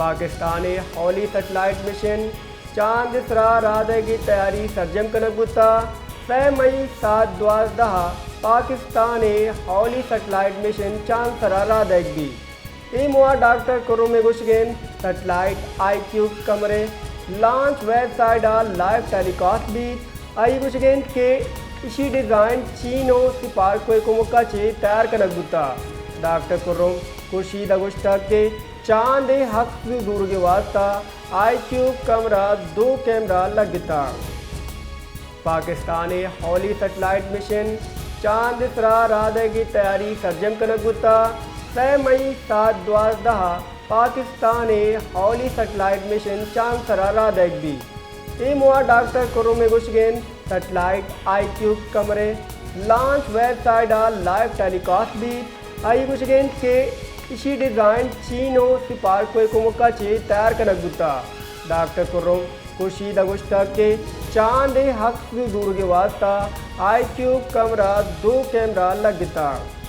پاکستان ءِ Holi satellite mission چاند ءِ سرا راہ دئیگ ءِ تیاری سرجم کنگ بوتگ۔ سئے مئی ساعت دوازدہ ءَ پاکستان ءِ ہولی سیٹلائٹ مشن چاند ءِ سرا راہ دئیگ بیت۔ اے موہ ءَ ڈاکٹر کرم ءِ گوشگ اِنت، سیٹلائٹ آئی کیوب کمرے لانچ ویب سائٹ ءَ لائیو ٹیلی کاسٹ بیت۔ آئی ءِ گوشگ اِنت کہ ایشی ڈیزائن چین ءُ سپارکو ءِ کمک ءَ چہ تیار کنگ بوتگ۔ ڈاکٹر کرم خورشید ءَ گوشتگ کہ چاند ءِ عکس زورگ ءِ واستہ آئی کیوب کمرہ ءَ دو کیمرہ لگتگ۔ پاکستان ءِ ہولی سیٹلائٹ مشن چاند ءِ سرا راہ دئیگ ءِ تیاری سرجم کنگ بوتگ۔ سئے مئی ساعت دوازدہ ءَ پاکستان ءِ ہولی سیٹلائٹ مشن چاند ءِ سرا راہ دئیگ بیت۔ اے موہ ءَ ڈاکٹر کرم ءِ گوشگ اِنت، سیٹلائٹ آئی کیوب کمرے لانچ ویب سائٹ ءَ لائیو ٹیلی کاسٹ بیت۔ آئی ءِ گوشگ اِنت کہ ایشی ڈیزائن چین ءُ سپارکو ءِ کمک ءَ چہ تیار کنگ بوتگ۔ ڈاکٹر کرم خورشید ءَ گوشتگ کہ چاند ءِ عکس زورگ ءِ واستہ آئی کیوب کمرہ ءَ دو کیمرہ لگتگ۔